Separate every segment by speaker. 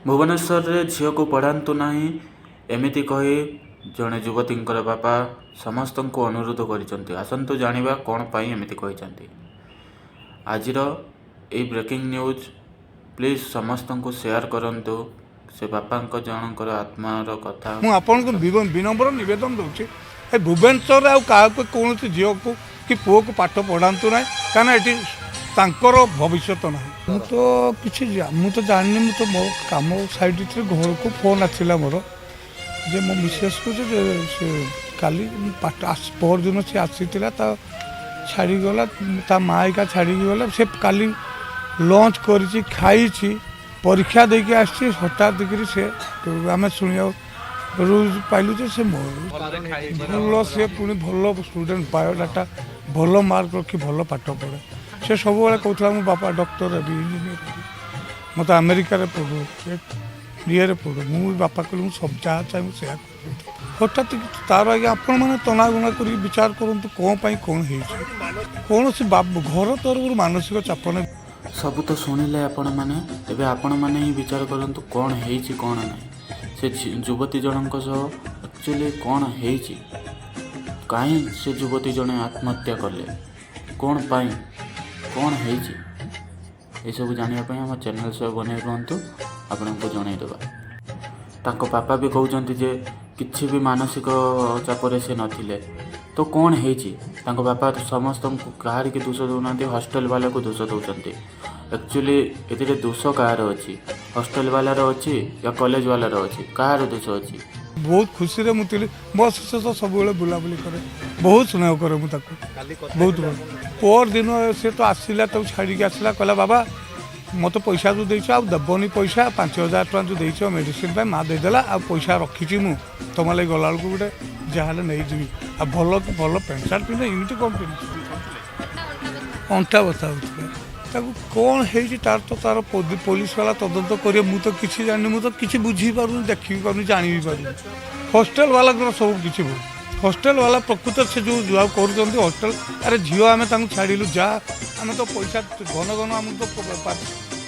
Speaker 1: ଭୁବନେଶ୍ୱରରେ ଝିଅକୁ ପଢ଼ାନ୍ତୁ ନାହିଁ, ଏମିତି କହି ଜଣେ ଯୁବତୀଙ୍କର ବାପା ସମସ୍ତଙ୍କୁ ଅନୁରୋଧ କରିଛନ୍ତି। ଆସନ୍ତୁ ଜାଣିବା କ'ଣ ପାଇଁ ଏମିତି କହିଛନ୍ତି। ଆଜିର ଏଇ ବ୍ରେକିଂ ନ୍ୟୁଜ୍ ପ୍ଲିଜ୍ ସମସ୍ତଙ୍କୁ ସେୟାର କରନ୍ତୁ। ସେ ବାପାଙ୍କ ଜଣଙ୍କର ଆତ୍ମାର କଥା।
Speaker 2: ମୁଁ ଆପଣଙ୍କୁ ବିନମ୍ର ନିବେଦନ ଦେଉଛି, ଏ ଭୁବନେଶ୍ୱରରେ ଆଉ କାହାକୁ, କୌଣସି ଝିଅକୁ କି ପୁଅକୁ ପାଠ ପଢ଼ାନ୍ତୁ ନାହିଁ, କାରଣ ଏଠି ତାଙ୍କର ଭବିଷ୍ୟତ ନାହିଁ। ମୁଁ ତ କିଛି ମୁଁ ତ ଜାଣିନି। ମୁଁ ତ ମୋ କାମ ସାଇଡ଼୍ ଘରକୁ ଫୋନ୍ ଆସିଲା ମୋର ଯେ ମୋ ମିସେସ୍କୁ ଯେ ସେ କାଲି ପାଠ ପରଦିନ ସେ ଆସିଥିଲା, ତା ଛାଡ଼ିଗଲା, ତା ମା ଏକା ଛାଡ଼ିକି ଗଲା। ସେ କାଲି ଲଞ୍ଚ କରିଛି, ଖାଇଛି, ପରୀକ୍ଷା ଦେଇକି ଆସିଛି। ହଠାତ୍ କରି ସେ ଆମେ ଶୁଣିବାକୁ ପାଇଲୁ ଯେ ସେ ଭଲ, ସେ ପୁଣି ଭଲ ଷ୍ଟୁଡେଣ୍ଟ, ବାୟୋଡାଟା ଭଲ ମାର୍କ ରଖି ଭଲ ପାଠ ପଢ଼େ। ସେ ସବୁବେଳେ କହୁଥିଲା, ମୁଁ ବାପା ଡକ୍ଟର ହେବି, ଇଞ୍ଜିନିୟର ହେବି, ମୋତେ ଆମେରିକାରେ ପଢ଼ୁ, ଇଏରେ ପଢ଼ୁ। ମୁଁ ବି ବାପା କହିଲି, ମୁଁ ସବୁ ଯାହା ଚାହେଁ ମୁଁ ସେୟା କରିବି। ହଠାତ୍ ତାର ଆଜ୍ଞା, ଆପଣମାନେ ତନାଘନା କରିକି ବିଚାର କରନ୍ତୁ କ'ଣ ପାଇଁ କ'ଣ ହେଇଛି। କୌଣସି ଘର ତରଫରୁ ମାନସିକ ଚାପ ନାହିଁ।
Speaker 1: ସବୁ ତ ଶୁଣିଲେ ଆପଣମାନେ। ଏବେ ଆପଣମାନେ ହିଁ ବିଚାର କରନ୍ତୁ କ'ଣ ହେଇଛି, କ'ଣ ନାହିଁ। ସେ ଯୁବତୀ ଜଣଙ୍କ ସହ ଆକ୍ଚୁଆଲି କ'ଣ ହେଇଛି? କାହିଁ ସେ ଯୁବତୀ ଜଣେ ଆତ୍ମହତ୍ୟା କଲେ? କ'ଣ ପାଇଁ, କ'ଣ ହେଇଛି? ଏସବୁ ଜାଣିବା ପାଇଁ ଆମ ଚ୍ୟାନେଲ୍ ସହ ବନେଇ ରୁହନ୍ତୁ, ଆପଣଙ୍କୁ ଜଣାଇଦେବା। ତାଙ୍କ ବାପା ବି କହୁଛନ୍ତି ଯେ କିଛି ବି ମାନସିକ ଚାପରେ ସେ ନଥିଲେ। ତ କ'ଣ ହେଇଛି? ତାଙ୍କ ବାପା ସମସ୍ତଙ୍କୁ, କାହାରିକି ଦୋଷ ଦେଉନାହାନ୍ତି, ହଷ୍ଟେଲ ବାଲାକୁ ଦୋଷ ଦେଉଛନ୍ତି। ଆକ୍ଚୁଆଲି ଏଥିରେ ଦୋଷ କାହାର ଅଛି? ହଷ୍ଟେଲ ବାଲାର ଅଛି ୟା କଲେଜ ବାଲାର ଅଛି? କାହାର ଦୋଷ ଅଛି?
Speaker 2: ବହୁତ ଖୁସିରେ ମୁଁ ଥିଲି। ମୋ ସହିତ ସବୁବେଳେ ବୁଲାବୁଲି କରେ, ବହୁତ ସ୍ନେହ କରେ ମୁଁ ତାକୁ, ବହୁତ ଭଲ। ପରଦିନ ସେ ତ ଆସିଲା, ତାକୁ ଛାଡ଼ିକି ଆସିଲା, କହିଲା, ବାବା, ମୋତେ ପଇସା ଯେଉଁ ଦେଇଛ ଆଉ ଦେବନି। ପଇସା 5,000 ଟଙ୍କା ଯେଉଁ ଦେଇଛ ମେଡ଼ିସିନ ପାଇଁ, ମା ଦେଇଦେଲା, ଆଉ ପଇସା ରଖିଛି ମୁଁ, ତୁମ ଲାଗି ଗଲାବେଳକୁ ଗୋଟେ ଯାହାହେଲେ ନେଇଯିବି। ଆଉ ଭଲ ଭଲ ପ୍ୟାଣ୍ଟ ସାର୍ଟ ପିନ୍ଧେ, ଏମିତି କ'ଣ ପିନ୍ଧୁଛି? ଅଣ୍ଟା ବଥା ହେଉଥିଲା ତାକୁ। କ'ଣ ହେଇଛି ତାର ତ ତାର ପୋଲିସ ବାଲା ତଦନ୍ତ କରିବେ। ମୁଁ ତ କିଛି ଜାଣିନି, ମୁଁ ତ କିଛି ବୁଝିପାରୁନି, ଦେଖି ବି ପାରୁନି, ଜାଣି ବି ପାରୁନି। ହଷ୍ଟେଲ ବାଲାଙ୍କର ସବୁ କିଛି ଭୁଲ। ହଷ୍ଟେଲ ବାଲା ପ୍ରକୃତରେ ସେ ଯେଉଁ ଯାହା କରୁଛନ୍ତି ହଷ୍ଟେଲ, ଆରେ ଝିଅ ଆମେ ତାଙ୍କୁ ଛାଡ଼ିଲୁ, ଯା, ଆମେ ତ ପଇସା ଘନ ଘନ ଆମକୁ ତ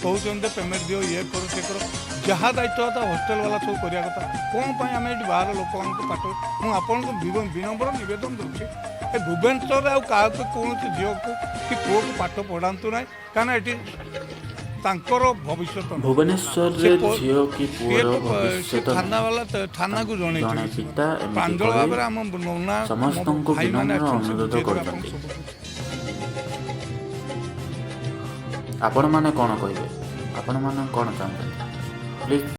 Speaker 2: କହୁଛନ୍ତି ପେମେଣ୍ଟ ଦିଅ, ଇଏ କର, ସେ କର। ଯାହା ଦାୟିତ୍ୱ କଥା ହଷ୍ଟେଲ ବାଲା ସବୁ କରିବା କଥା। କ'ଣ ପାଇଁ ଆମେ ଏଠି ବାହାର ଲୋକମାନଙ୍କୁ ପାଠ? ମୁଁ ଆପଣଙ୍କୁ ବିନମ୍ର ନିବେଦନ ଦେଉଛି, ଏ ଭୁବନେଶ୍ୱରରେ ଆଉ କାହାକୁ, କୌଣସି ଝିଅକୁ କି ପୁଅକୁ ପାଠ ପଢ଼ାନ୍ତୁ ନାହିଁ, କାରଣ ଏଠି ତାଙ୍କର ଭବିଷ୍ୟତ ନାହିଁ।
Speaker 1: ଭୁବନେଶ୍ୱରରେ ଝିଅ କି
Speaker 2: ସିଏ
Speaker 1: ପୁଅର
Speaker 2: ତ ସେ
Speaker 1: ଭବିଷ୍ୟତ
Speaker 2: ଥାନା
Speaker 1: ନାହିଁ।
Speaker 2: ବାଲା ଥାନାକୁ
Speaker 1: ଜଣେ
Speaker 2: ଜଣେଇଥିଲେ।
Speaker 1: ପିତା ଏମିତି
Speaker 2: ପ୍ରାଞ୍ଜଳ
Speaker 1: କହି
Speaker 2: ଭାବରେ ଆମ ନନା, ମୋ
Speaker 1: ସମସ୍ତଙ୍କୁ
Speaker 2: ଭାଇମାନେ
Speaker 1: ବିନମ୍ର
Speaker 2: ଅଛନ୍ତି, ସେ
Speaker 1: ଅନୁରୋଧ
Speaker 2: ବୁଝେଇଦେବେ
Speaker 1: କରୁଛନ୍ତି।
Speaker 2: ଆପଣଙ୍କୁ ସବୁ କିଛି।
Speaker 1: ଆପଣମାନେ କ'ଣ କହିବେ? ଆପଣମାନେ କ'ଣ ଚାହୁଁଛନ୍ତି? ପ୍ଲିଜ୍।